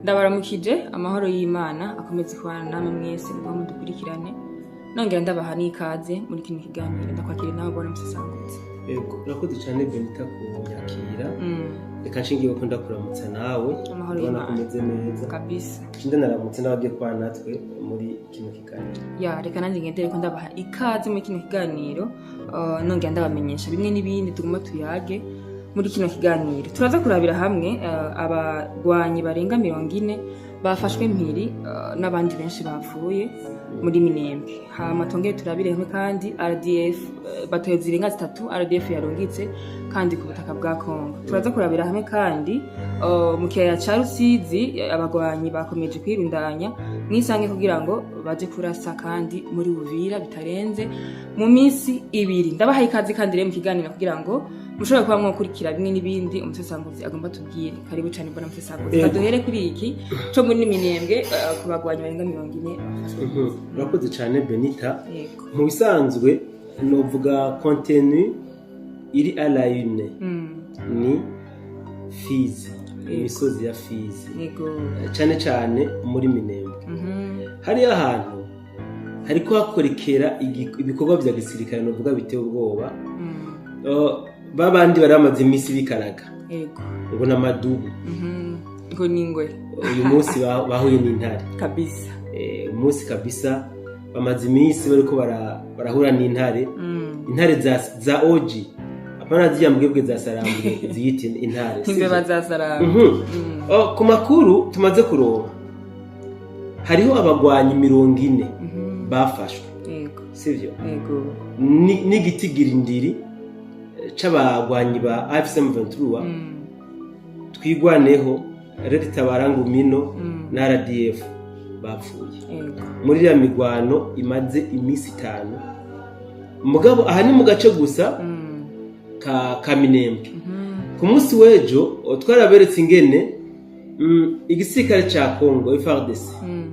Ndabaramukije, amahoro y'Imana akomeze kubana namwe mwese muba mudukurikirane. Nongera ndabaha n'ikaze muri kino kiganiro. Ndakwakira nawe, bwana Musesangutse. Yego, urakoze cyane, Benita, kunyakira. Reka nshingiye ko ndakuramutsa nawe. Amahoro Ndabona ko y'Imana. umeze neza. Kabisa. Nshinde naramutse n'abagiye kubana natwe muri kino kiganiro. Ya, reka nanjye ngendere ko ndabaha ikaze muri kino kiganiro, nongera ndabamenyesha bimwe n'ibindi tuguma tuyage muri kino kiganiro. Turaza kurabira hamwe abagwanyi barenga 40 bafashwe mpiri, n'abandi benshi bapfuye muri Minembwe. Hama tongere turabire hamwe kandi RDF, batayo zirenga zitatu RDF yarungitse kandi ku butaka bwa Congo. Turaza kurabira hamwe kandi mu kiyaya ca Rusizi, abagwanyi bakomeje kwirundanya mwisange kugira ngo baje kurasa kandi muri Uvira bitarenze mu minsi 2. Ndabahaye ikaze kandi rero mu kiganiro kugira ngo mushobore kuba mwokurikira bimwe n'ibindi umusesanguzi agomba tubwire. Karibu cyane, mbona musesanguzi. Yego. Kaduhere kuri iki co muri Minembwe, ku bagwanyi barenga 40 bafashwe. Urakoze cyane, Benita. Yego. Mu bisanzwe novuga contenu iri à la une ni Fizi, imisozi ya Fizi, cyane cyane muri Minembwe. Hariyo ahantu hariko hakorekera ibikorwa vya gisirikare novuga biteye ubwoba. Babandi bari bamaze iminsi bikaraga ngo n'amadubu. Ngo ningwe. Uyu munsi bahuye n'intare. Kabisa. Umunsi kabisa bamaze iminsi bariko barahura n'intare, intare za oji, apana zirya mbwebwe za Sarambwe ziyita intare, sivyo? Imbeba za Sarambwe. Oh, ku makuru tumaze kuronka, hariho abagwanyi 40 bafashwe, sivyo? Yego. N'igitigirindiri c'abagwanyi ba AFC M23, Twigwaneho, Red Tabara Ngumino na RDF bapfuye muri iriya migwano imaze iminsi 5. Mugabo aha ni mu gace gusa ka Minembwe. Ku munsi w'ejo twaraberetse ingene igisirikare ca Congo, FARDC,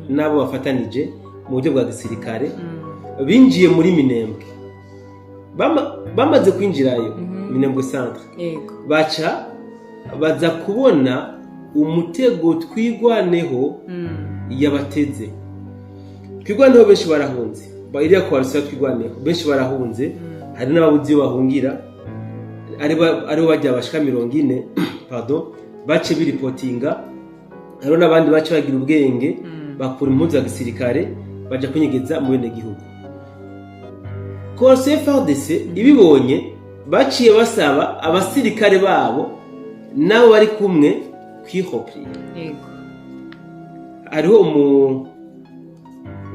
n'abo bafatanije mu buryo bwa gisirikare binjiye muri Minembwe. Bamaze kwinjirayo, Minembwe centre, baca baza kubona umutego Twigwaneho yabateze. Twigwaneho benshi barahunze. Iriya coalition ya Twigwaneho benshi barahunze. Hari n'ababuze iyo bahungira, aribo bajya bashika 40, pardon, bace biripotinga. Hariho n'abandi bace bagira ubwenge, bakura impuzu za gisirikare, baja kunyegeza mu bene gihugu. Coalition FARDC ibibonye, baciye basaba abasirikare babo nabo bari kumwe kwihopriya. Hariho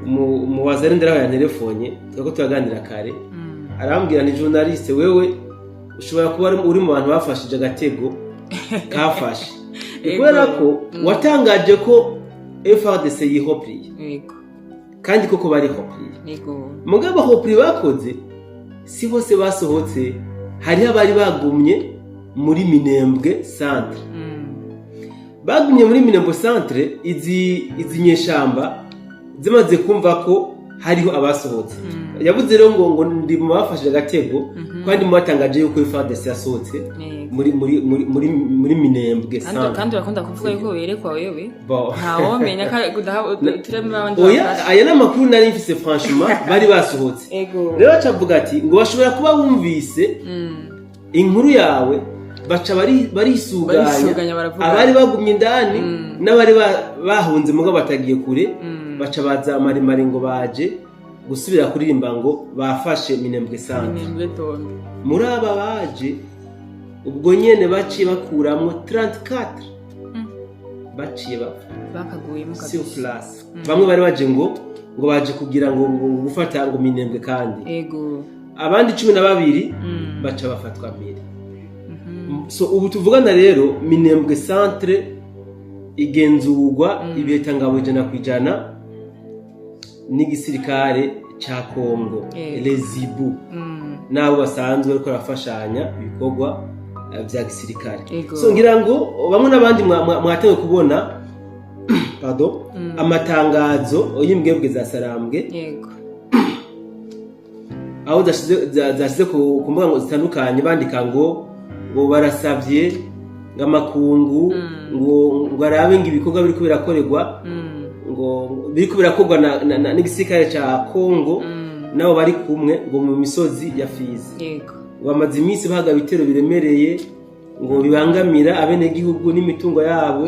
umuwazarendera aho yanterefonye, twako turaganira kare, arambwira ni journaliste, wewe ushobora kuba uri mu bantu bafashije agatego kafashe. Ni kubera ko watangaje ko FARDC yihopriye, kandi koko barihopriye. Mugabo repli bakoze si bose basohotse, hariho abari bagumye muri Minembwe centre. Bagumye muri Minembwe centre, izi nyeshamba zimaze kumva ko hariho abasohotse. Yavuze rero ngo ndi mu bafashije agatego, kandi mu batangaje yuko FARDC yasohotse muri Minembwe Kandi centre. kandi urakunda kuvuga yuko werekwa wewe. Bon. Ntawomenya ko turimo abandi Oya, bafashe. aya ni amakuru nari mfise. Franchement, bari basohotse. Rero acavuga ati ngo bashobora kuba bumvise inkuru yawe, baca barisuganya. Barisuganya, baravuga. Abari bagumye indani n'abari bahunze mugabo batagiye kure, baca baza maremare ngo baje gusubira kuririmba ngo bafashe Minembwe centre. Minembwe tombe. Muri aba baje ubwo nyene baciye bakuramwo 34, baciye bapfa Bakaguyemo sur kabisa. place. Bamwe bari baje ngo baje kugira ngo gufata ngo Minembwe kandi, abandi 12 baca bafatwa mbere. So ubu tuvugana rero, Minembwe centre igenzurwa ibiheta 100% n'igisirikare ca Congo, les Hiboux, n'abo basanzwe bariko barafashanya ibikorwa vya gisirikare. So ngira ngo bamwe n'abandi mwatewe kubona, pardon, amatangazo y'imbwebwe za Sarambwe, aho zashize ku mbuga ngo zitandukanye, bandika ngo barasavye Ngo amakungu ngo arabe ngo ibikorwa biriko birakorerwa, ngo biriko birakorwa n'igisirikare ca Congo nabo bari kumwe, ngo mu misozi ya Fizi. Bamaze iminsi bahaga ibitero biremereye, ngo bibangamira abenegihugu n'imitungo yabo,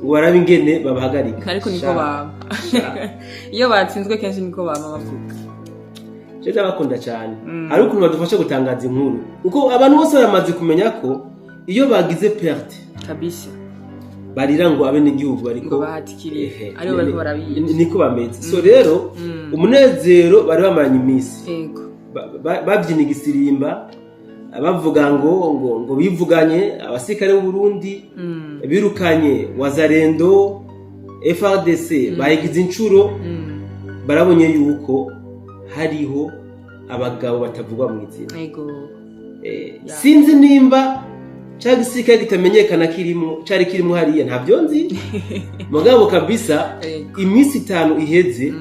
ngo barabe ingene babahagarika. Ariko niko Sha, bama. Sha. Iyo batsinzwe kenshi niko bama bavuga. Je ndabakunda cyane. Hari ukuntu badufasha gutangaza inkuru, kuko abantu bose baramaze kumenya ko iyo bagize perte barira ngo abenegihugu bariko ngo bahatikiriye, Ehe, aribo bariko barabica. Niko bameze. So rero umunezero bari bamaranye iminsi, babyina igisirimba, bavuga ngo bivuganye abasirikare b'u Burundi, birukanye Wazalendo, FARDC bayigize incuro. Barabonye yuko hariho abagabo batavugwa mu izina. Sinzi nimba ca gisirikare kitamenyekana kirimo, cari kirimo hariya, ntabyo nzi, mugabo kabisa iminsi 5 iheze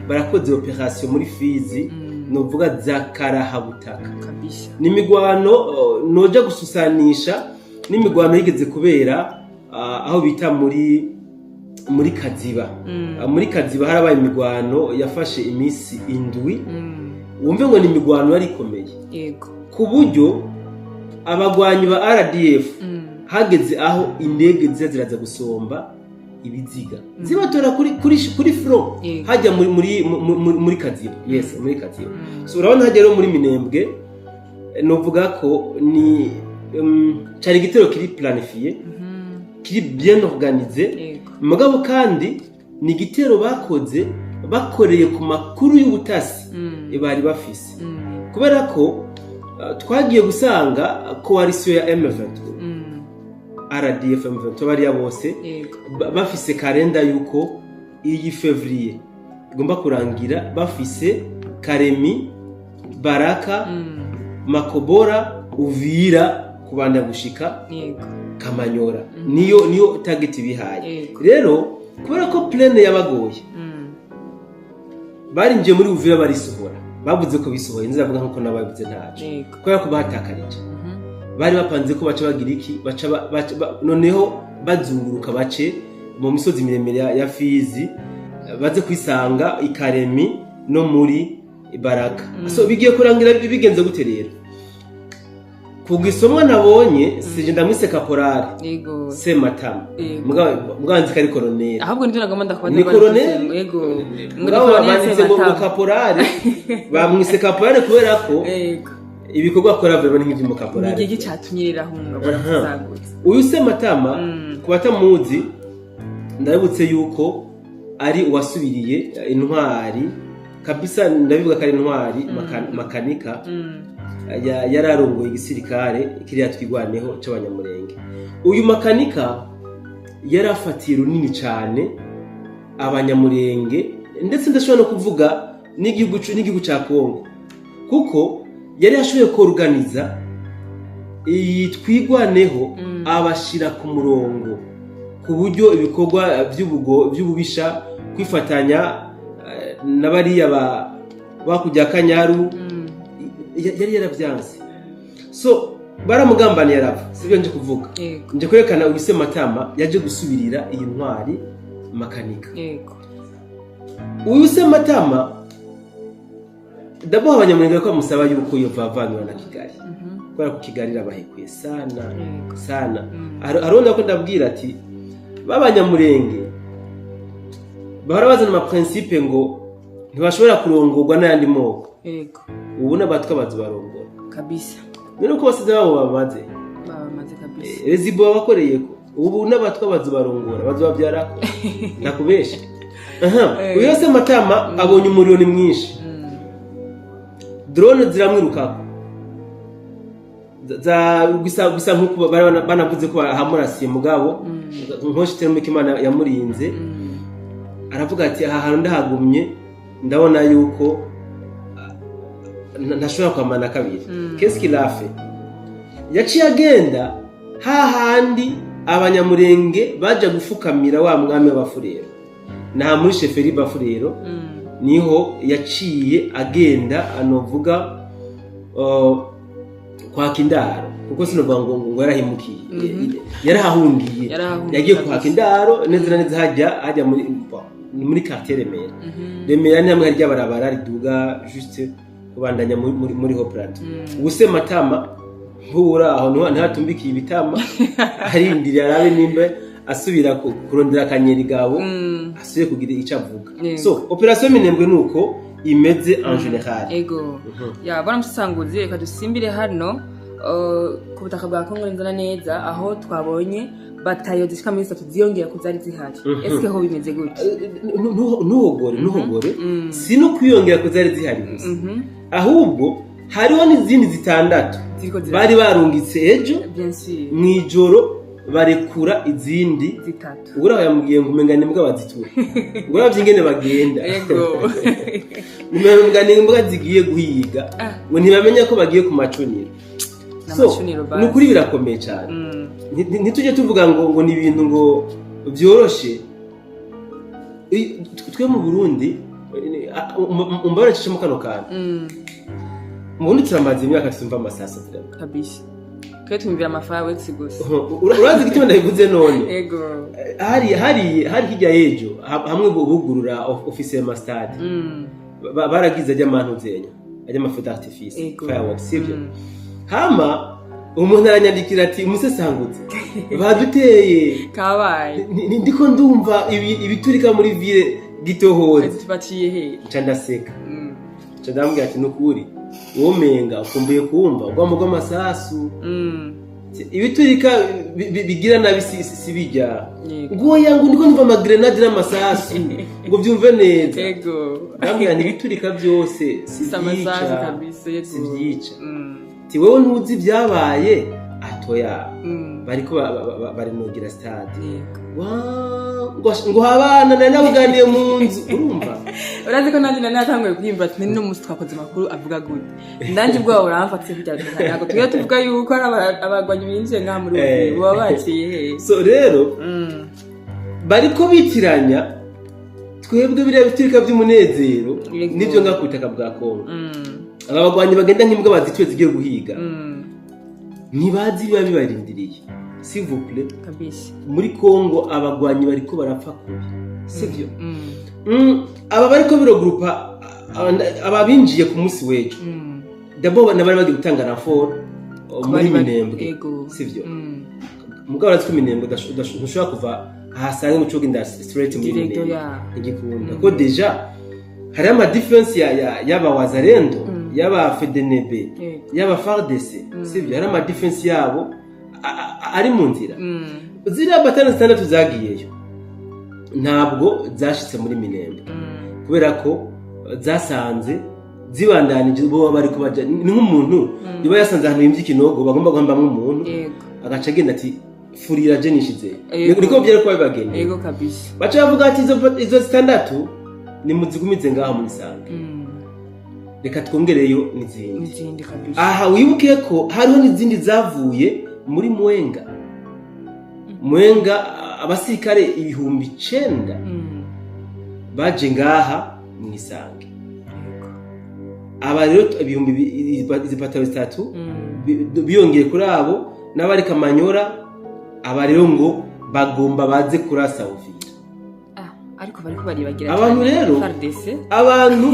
barakoze opération muri Fizi, novuga za karahabutaka. Ni imigwano noja gususanisha n'imigwano yigeze kubera aho bita muri Kaziba. Muri Kaziba harabaye imigwano yafashe iminsi 7. Wumve ngo ni imigwano yari ikomeye ku buryo abagwanyi ba RDF hageze aho indege ziza ziraza gusomba ibiziga, zibatora kuri front, hajya muri Kaziba, yes, muri Kaziba. So urabona hajya rero muri Minembwe, novuga ko ni cari igitero kiri planifié, kiri bien organisé. Mugabo kandi ni igitero bakoze bakoreye ku makuru y'ubutasi bari bafise, kubera ko twagiye gusanga coalition ya M23, RDF, M23, bariya bose bafise kalenda yuko iyi février igomba kurangira bafise Karemi, Baraka, Makobora, Uvira, kubanda gushika Kamanyora. Niyo target bihaye. Rero kubera ko plan yabagoye, barinjiye muri Uvira barisohora, bavuze ko bisohoye, nzavuga nkuko nababivuze ntaco, kubera ko bahatakarije. Bari bapanze ko baca bagira iki, baca noneho bazunguruka, bace mu misozi miremire ya Fizi, baze kwisanga ikaremi no muri Baraka. So bigiye kurangira bigenze gute rero? Ku gisomwa nabonye, sije ndamwise caporal Sematama. Mugabo nzi ko ari colonel. Ahubwo nivyo nagomba ndakubaza. Ni colonel? Yego, ngo ni Mugabo colonel banditse ngo Sematama. Caporal, bamwise caporal kubera ko ibikorwa akora vraiment ni nk'ivy'umukaporale. Ni igiki catumye rero ahunga barakuzangutse? Uyu Sematama, ku batamuzi, ndabibutse yuko ari uwasubiriye intwari kabisa, ndabivuga ko ari intwari, Makanika. Yari arongoye igisirikare kiriya Twigwaneho c'Abanyamurenge. Uyu Makanika yari afatiye runini cane Abanyamurenge, ndetse ndashobora no kuvuga n'igihugu ca Kongo, kuko yari yashoboye koruganiza iyi Twigwaneho, abashira ku murongo ku buryo ibikorwa vy'ububisha, kwifatanya na bariya ba bakujya Kanyaru, yari yaravyanse. So baramugambaniye arava. Sibyo nje kuvuga, nje kwerekana uyu Sematama yaje gusubirira iyi ntwari Makanika. Uyu Sematama, d'abord Abanyamurenge ko bamusaba yuko yovavanura na Kigali, kubera ko Kigali irabahekuye sana, sana. Harabona ko ndabwira ati b'Abanyamurenge bahora bazana amaprincipe ngo ntibashobora kurongorwa n'ayandi moko. Ubu n'abatwa bazi barongora. None uko basize babo bamaze, Babamaze kabisa. Rezibo babakoreyeko, ubu n'abatwa bazi barongora, bazi babyarako, ndakubesha. Aha, uyu Sematama abonye umuriro ni mwinshi, drone ziramwirukako, za gusa nkuko bari banavuze ko bahamurasiye, mugabo nkoshi termo Imana yamurinze. Aravuga ati aha hantu ndahagumye ndabona yuko ntashobora kwamana kabiri. Qu'est-ce qu'il a fait? Yaciye agenda hahandi Abanyamurenge baja gufukamira wa mwami w'Abafurero, naha muri chefferie Bafurero. Niho yaciye agenda, anovuga kwaka indaro. Kuko sinovuga ngo yarahemukiye, yarahahungiye. Yarahahungiye Yagiye kabisa. Kuhaka indaro neza na neza hajya muri, bon, ni muri quartier Remera. Remera ni hamwe harya barabara riduga juste kubandanya muri Haut Plateau. Ubu Sematama ntura aho ntihatumbikiye ibitama, arindiriye arabe nimba asubira kurondera akanyeri gabo, asubire kugira icyo avuga. So opération Minembwe nuko imeze en général. Ego. Ya, bwana musasanguzi, reka dusimbire hano ku butaka bwa Kongo neza na neza, aho twabonye batayo zishika muri zitatu ziyongera ku zari zihari. Eske ho bimeze gute? Ntuhogore, ntuhogore. Si no kwiyongera ko zari zihari gusa, ahubwo hariho n'izindi zitandatu Ziriko bari barungitse ejo Bien sûr. mw'ijoro, barekura izindi Zitatu. Ubwo yamubwiye ngo umenga ni imbwa bazitura, ngo uravye ingene bagenda, umenga ni imbwa zigiye guhiga, ngo ntibamenya ko bagiye ku macuniro. So N'amacuniro basi. Ni ukuri birakomeye cyane. Ntitujye tuvuga ngo ni ibintu ngo byoroshe. Twe mu Burundi, umbabare cicemo kano kantu, mu Burundi turamaze imyaka tumva amasasu vraiment. Kabisa, twe tumvira ama fireworks gusa. Urazi igituma ndabivuze none? Ego. Hari hirya y'ejo, hamwe bugurura officiellement stade, baragize ajya amantu zenya ajya ama feux d'artifice, fireworks, sivyo? Hama umuntu aranyandikira ati: "Umusesanguzi, baduteye." Kabaye. Ndiko ndumva ibiturika muri ville Gitohoza. Baciye he? Nca ndaseka, nca ndamubwira ati: "Nukuri womenga ukumbuye kumva urwamo rw'amasasu." Ibiturika bigira nabi si bijya. Ngo oya, ngo ndiko ndumva ama grenades n'amasasu, ngo byumve neza. Ndamubwira nti: "Ibiturika byose si Si amasasu byica." Kabisa, yego. Si byica. Ti wowe ntuzi ibyabaye? Atoya. Bariko barinogira stade. Ngo habana nari nabuganiye mu nzu, urumva? Urazi ko nanjye nari natanguye kwiyumva ati: "Nino munsi twakoze amakuru avuga gute?" Nanjye ubwoba buramfata kugira ngo ntabwo tujya tuvuga yuko ari abagwanyi binjiye ngaha muri ubu, baba baciye he? So rero bariko bitiranya twebwe biriya biturika by'umunezero nibyo ngaha ku butaka bwa Kongo. Aba bagwanyi bagenda nk'imbwa bazituye zigiye guhiga, ntibazi ibiba bibarindiriye, s'il vous plaît. Muri Kongo abagwanyi bariko barapfa kubi, sivyo? Aba bariko birogurupa, aba binjiye ku munsi w'ejo, d'abord nabari bagiye gutanga renfort muri Minembwe, sivyo? Mugabo urazi ko Minembwe ntushobora kuva ahasange ngo uce ugenda straight muri Directo. Minembwe. Ntigikunda ko déjà hariho ama défenses y'aba Wazalendo, y'aba FDNB, y'aba FARDC, sivyo? Hariho ama défenses yabo ari mu nzira. Ziriya bataillons zitandatu zagiyeyo ntabwo zashitse muri Minembwe, kubera ko zasanze zibandanije bo bari kubaja. Ni nk'umuntu yoba yasanze ahantu himvye ikinogo bagomba guhambamwo umuntu, agaca agenda ati: "Furira je nishize." Niko byari kuba bibagendeye. Yego kabisa. Baca bavuga ati: Izo zitandatu nimuzigumize ngaho muri Sange, reka twongereyo n'izindi." N'izindi kabisa. Aha wibuke ko hariho n'izindi zavuye muri Mwenga. Mwenga abasirikare 9000 baje ngaha mu Isange. Aba rero ibihumbi izi bataillons zitatu biyongeye kuri abo n'abari Kamanyora. Aba rero ngo bagomba baze kurasa Uvira. Ah, ariko bariko baribagira Abantu cyane. rero FARDC. Abantu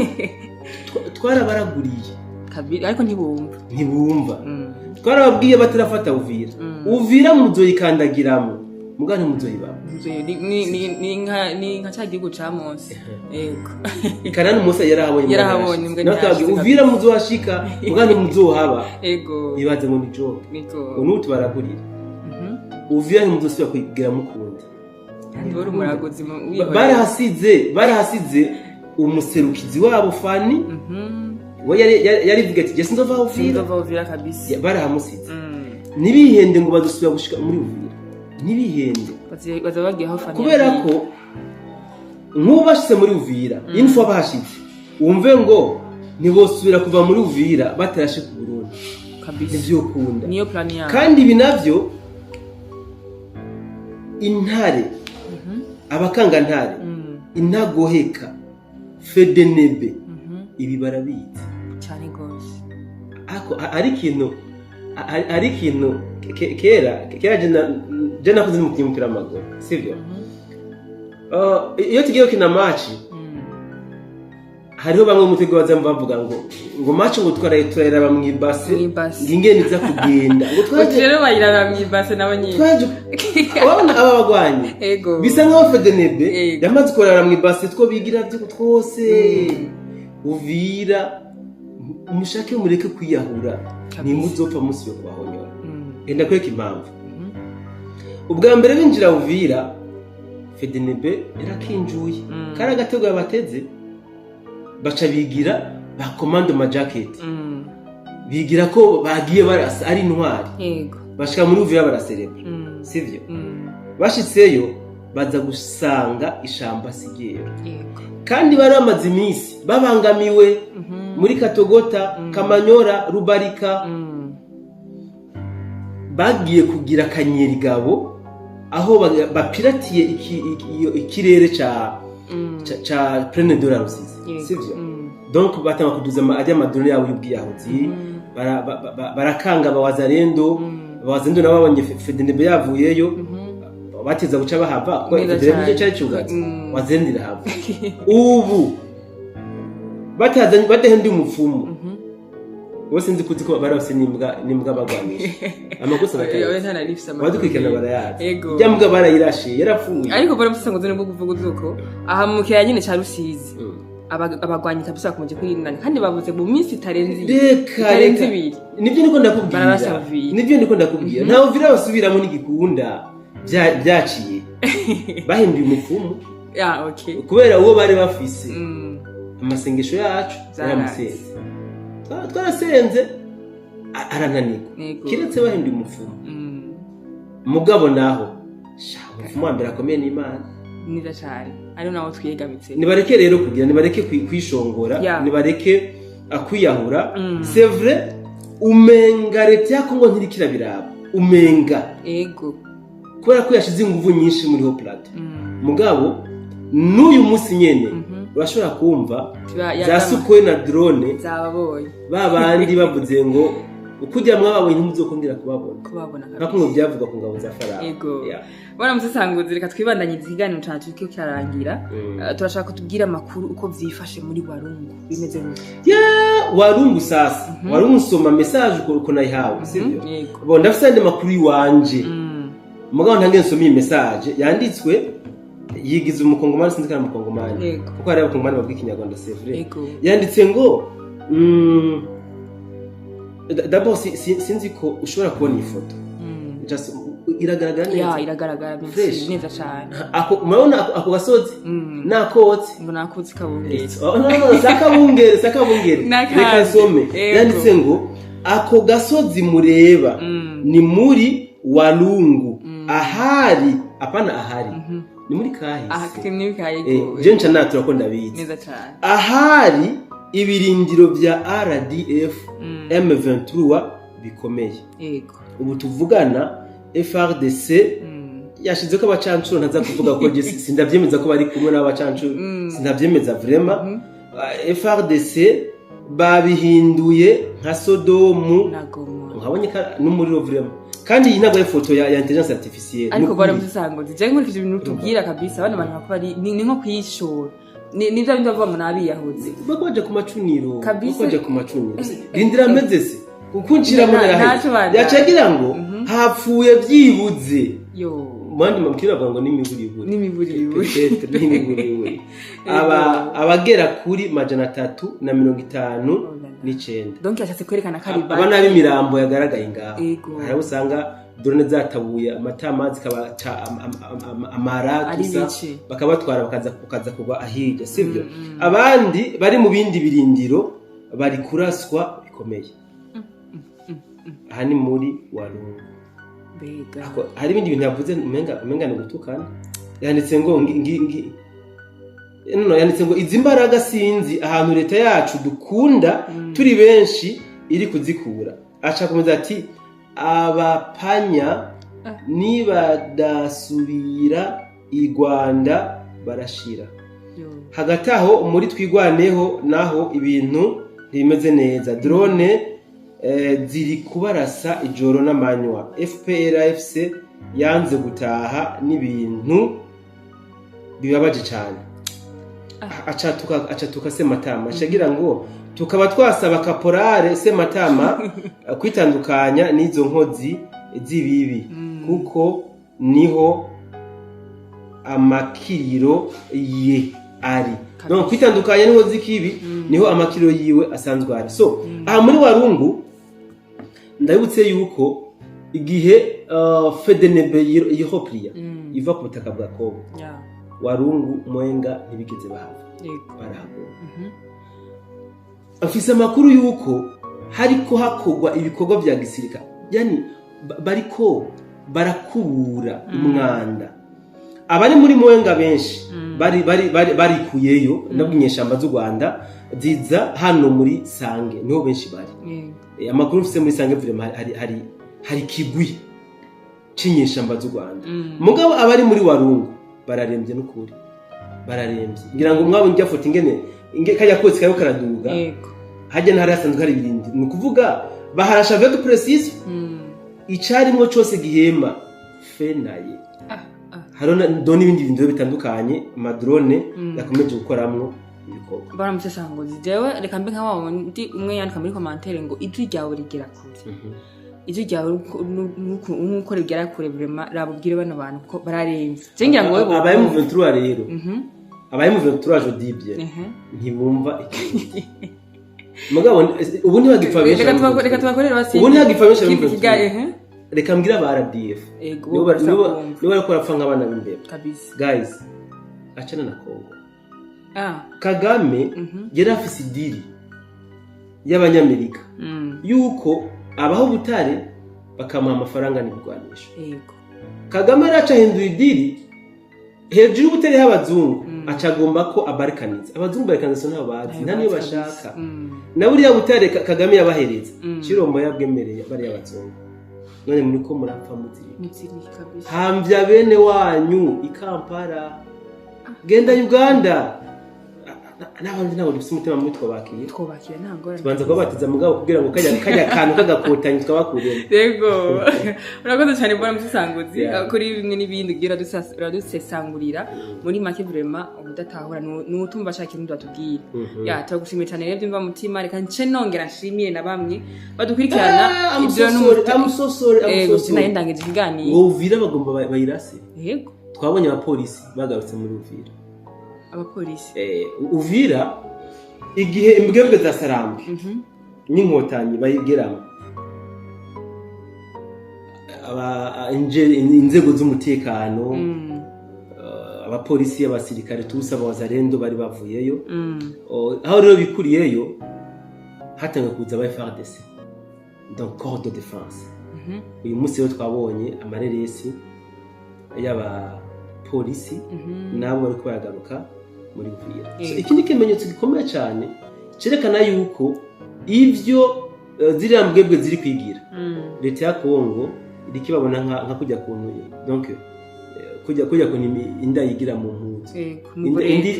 twarabaraguriye. Kabiri, ariko ntibumva. Ntibumva. Twarababwiye batarafata Uvira: "Uvira muzoyikandagiramo, muga ntimuzoyibamo." Ni nka cya gihugu ca Mose, yego. Kanani Musa yarahabonye. Yarahabonye, mbwa. Natwe twababwiye: Ntiyashitse. "Uvira muzohashika, muga ntimuzohaba." Bibaze ngo ni joke. Niko. Ngo n'ubu tubaragurira: Uvira ntimuzosubira kuyigira mukunda. Kandi wari umuraguzi wihorera. Barahasize umuserukizi wabo Fani. We yarivuga ati: "Je sinzova Uvira." Sinzova Uvira kabisa. Barahamusize. Ntibihende ngo badusubira gushika muri Uvira, ntibihende. Baza bagiye aho Fani Kubera yagiye. ko nk'ubu bashitse muri Uvira, info bahashitse, wumve ngo ntibosubira kuva muri Uvira batarashe ku Burundi. Ntivyokunda. Niyo plan yabo. Kandi ibi navyo intare, abakangantare, intagoheka FDNB, ibi barabizi. Cyane gose. Ariko ari ikintu Hari ikintu kera je nakuze n'umukinyi w'umupira w'amaguru, sivyo? Iyo tugiye gukina match, hariho bamwe mu mutego baza bavuga ngo match ngo twaraye turayiraba mw'ibase, Mw'ibase. ngo ingene iza kugenda, ngo Uti twaje rero bayiraba mw'ibase nabo nyine. Twaje urabona aba bagwanyi bisa nkaho FDNB yamaze kurara mw'ibase, two bigira vyo twose. Uvira, mushake mureke kwiyahura. Ntimuzopfa musi yo kubahonyora. Genda kwereka impamvu. Ubwa mbere binjira Uvira, FDNB yarakinjuye. Kari agatego yabateze, baca bigira ba commando majaketi, bigira ko bagiye barasa ari intwari. Bashika muri Uvira baraserebra, sivyo? Bashitseyo baza gusanga ishamba sigero, kandi bari bamaze iminsi babangamiwe muri Katogota, Kamanyora, Rubarika. Bagiye kugira akanyerigabo aho bapiratiye ikirere ca ca Plaine de la Rusizi, sivyo? Donc batanga kuduza ajya ama drones yabo y'ubwiyahuzi. Barakanga abawazarendo. Abawazarendo nabo babonye FDNB yavuyeyo, bateza guca bahava kuko Neza FDNB cane. cyari cyugatse. Wazarendo irahava ubu batazanye badahenduye umupfumu. Bose nzi kuzi ko bari bafise n'imbwa bagwanisha amakosa Oya, batayazi. nta nari mfise amakuru. Abadukurikirana barayazi. Ijya mbwa barayirashe, yarapfuye. Ariko bora musango nibwo kuvuga uko aha mu kiyaya nyine ca Rusizi, abagwanyi kabisa bakomeje kwirinda, kandi bavuze mu minsi itarenze ibiri. Reka Itarenze reka ibiri. Nibyo niko ndakubwira. Bararasa Uvira. Nibyo niko ndakubwira, ntawe Uvira basubiramo n'igikunda. Byaciye bahinduye umupfumu Ya, okay. kubera uwo bari bafise, amasengesho yacu Zaranze. yaramusenze. Twarasenze arananirwa. Kiretse bahinduye umupfumu. Mugabo naho sha, umupfumu wa mbere akomeye ni Imana. Neza cyane, ari nawo twiyegamitse. Nibareke rero kugira, nibareke kwishongora, nibareke kwiyahura. C'est vrai, umenga leta ya Kongo ntirikira biraba, umenga kubera ko yashize inguvu nyinshi muri haut plateau. Mugabo n'uyu munsi nyene urashobora kumva za Sukhoi na drone Zababonye. Ba bandi bavuze ngo ukujya mwababonye ntimuzokongera kubabona. Kubabona. Nka kumwe byavuga ku ngabo za Farawo. Ego. Bwana musesanguzi, reka twibandanyirize ikiganiro cacu kiriko kirarangira. Turashaka kutubwira amakuru uko vyifashe muri Warungu, bimeze gute? Ya Warungu sasa, Warungu nsoma message uko nayihawe, sivyo? Yego. Bon, ndafise andi makuru iwanje, mugabo ntange nsome iyi message yanditswe yigize umukongomani, sinzi ko ari umukongomani, kuko hari abakongomani bavuga ikinyarwanda, c'est vrai. Yanditse ngo d'abord sinzi ko ushobora kubona iyi foto. Just iragaragara Ya, neza. iragaragara bien Fresh. sûr, neza cane. Ako murabona ako gasozi nakotse. Ngo nakotse kabungere. Oh, no, no, sakabungere, sakabungere. Nakandi. Reka nsome. Yanditse ngo ako gasozi mureba ni muri Walungu, ahari, apana ahari, ni muri kahise. Aha ni kaye. Je nca natura ko ndabizi. Neza cane. Ahari ibirindiro bya RDF M23 bikomeye. Ubu tuvugana FRDC yashize ko abacancuro, ntaza kuvuga ko je sindavyemeza ko bari kumwe n'abacancuro, sindavyemeza vraiment. FRDC babihinduye nka Sodomu Na Gomora. Nkabonye n'umuriro vraiment, kandi iyi ntabwo ari foto ya intelligence artificielle. Ariko Ni bora ukuri. musesanguzi, je nkurikije ibintu tubwira kabisa, bano bantu bakuba ari ni nko kwishora, ni bya bindi bavuga ngo nabiyahuzi. Bako baja ku macuniro. Kabisa. Bako baja ku macuniro, rindira meze se kukunshiramo. Ntacyo bana. Yacagira ngo hapfuye byibuze Yo. mandi mabwira bavuga ngo n'imiburiburi. N'imiburiburi. Peut-être n'imiburiburi abagera kuri 359. Donc yashatse kwerekana ko ari Aba ni ab'imirambo yagaragaye ngaho. Hari abo usanga drone zatabuye amatama, zikabaca amara Ari tusa, bice. bakabatwara bakaza kugwa ahirya, sivyo? Abandi bari mu bindi birindiro bari kuraswa bikomeye. Aha ni muri Walungu. Mbega. Hari ibindi bintu yavuze, umenga ni gutukana. Yanditse ngo ngi, ngi, ngi. No, yanditse ngo izi mbaraga sinzi ahantu leta yacu dukunda turi benshi iri kuzikura. Aca komeza ati abapanya nibadasubira i Rwanda barashira. Yo. Hagati aho muri Twigwaneho naho ibintu ntibimeze neza, drone ziri kubarasa ijoro n'amanywa. FPRFC yanze gutaha n'ibintu bibabaje cyane. Acatuka Sematama, acagira ngo tukaba twasaba caporal Sematama kwitandukanya n'izo nkozi z'ibibi, kuko niho amakiriro ye ari. Donc kwitandukanya n'inkozi z'ikibi, niho amakiriro yiwe asanzwe ari. So aha muri Warungu, ndabibutse yuko igihe FDNB yihopriya iva ku butaka bwa Kongo, Warungu, Mwenga ntibigeze bahava, barahaguma. Afise amakuru yuko hariko hakorwa ibikorwa vya gisirikare, yani bariko barakubura umwanda. Abari muri Mwenga benshi bari barikuyeyo nabwo inyeshamba z'u Rwanda ziza hano muri Sange, niho benshi bari. Amakuru mfise, muri Sange vraiment hari kigwi c'inyeshamba z'u Rwanda. Mugabo abari muri Warungu bararembye, n'ukuri bararembye. Ngira ngo mwabonye irya foto ingene kajya kose kariko karaduga. Hajya ntari hasanzwe hari ibirindi, ni ukuvuga baharasha avec précision. Icarimwo cose gihema fenaye. Hariho do n'ibindi bintu bitandukanye, ama drone yakomeje gukoramwo ibikorwa. Baramusesanguzi, jewe reka mbe nka wa wundi umwe yandika muri commentaire ngo ijwi ryawe rigera kure. Ijwi ryawe nuko rigera kure, vraiment raba ubwire bano bantu ko bararemvye. Je ngira ngo wewe Aba M23 rero, aba M23, je dis bien, ntibumva ikintu. Mugabo ubu ntibagipfa benshi. Reka tubakorere basi. Ubu ntihagipfa benshi aba M23. Reka mbwire aba RDF, nibo bariko barapfa nk'abana b'imbeba. Guys, achana na Congo. Kagame yari afise i deal y'abanyamerika yuko abaho ubutare bakamuha amafaranga n'ibigwanisho. Kagame araca ahindura i deal hejuru y'ubutare y'abazungu, aca agomba ko abarikaniza abazungu. Barikaniza ntabwo bazi, nta niyo bashaka. Na buriya butare Kagame yabahereza, Cirombo yabwemereye bariya bazungu. None muri ko murapfa muzirika. Muziri kabisa. Hamvya bene wanyu i Kampala, genda Uganda n'abandi. Ntabwo dufise umutima mubi, twabakira. Twubakira, nta ngorane. Tubanza kubabatiza mugabo kugira ngo kajya kantu k'agakotanyi twabakuremo. Yego, urakoze cyane, mbona musesanguzi, kuri bimwe n'ibindi ugira uradusesangurira muri make. Vraiment ubudatahura nutumva ashaka ikintu batubwira. Ya, turagushimiye cyane rero byumva mutima. Reka nce nongera nshimire na bamwe badukurikirana. Ibyo amusosore. Yego, sinaye ndangije ikiganiro. Ngo Uvira bagomba bayirase. Yego. Twabonye abapolisi bagarutse muri Uvira. Abapolisi? Uvira, igihe imbwebwe za Sarambwe n'inkotanyi bayigeramo, inzego z'umutekano, abapolisi, abasirikare, tusa abawazalendo bari bavuyeyo. Aho rero bikuriyeyo, hatangiye kuza aba FARDC, donc corps de défense. Uyu munsi rero twabonye amareresi y'abapolisi nabo bariko baragaruka muri Uvira. So, iki ni ikimenyetso gikomeye cyane cerekana yuko ivyo ziriya mbwebwe ziri kwigira, leta ya Kongo iriko ibabona nka kujya kuntu, donc kujya kuntu inda yigira mu mpuzu.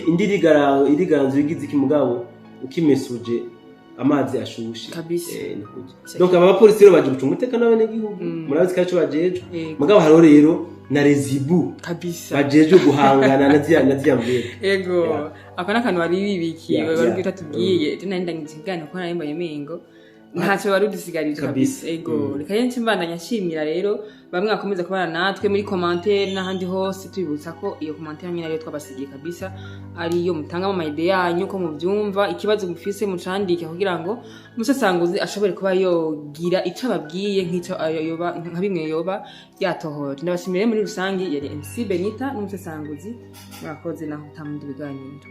Indi irigaranzura igize iki, mugabo ukimesuje amazi ashushe. Ni kurya. Donc aba bapolisi rero baje gucunga umutekano w'abenegihugu. Murabizi ko arico bajejwe. Mugabo hariho rero na rezibu bajejwe guhangana na ziriya mbwebwe. Yego. Ako ni akantu wari wibikiye, wari guhita tubwiye. Je nari ndangije ikiganiro kuko nari mbonye mengo ntacyo wari udusigarije. Kabisa. Ego. Reka rero nce mbandanya nshimira rero bamwe bakomeza kubana natwe muri commentaire n'ahandi hose, tubibutsa ko iyo commentaire nyine ariyo twabasigiye kabisa, ariyo mutangamo ama idées yanyu ko mubyumva. Ikibazo mufise mucandike kugira ngo umusesanguzi ashobore kuba yogira ico ababwiye nk'ico ayo yoba nka bimwe yoba yatohoje. Ndabashimiye muri rusange. Yari MC Benita n'umusesanguzi. Murakoze, naho utamundi biganiro.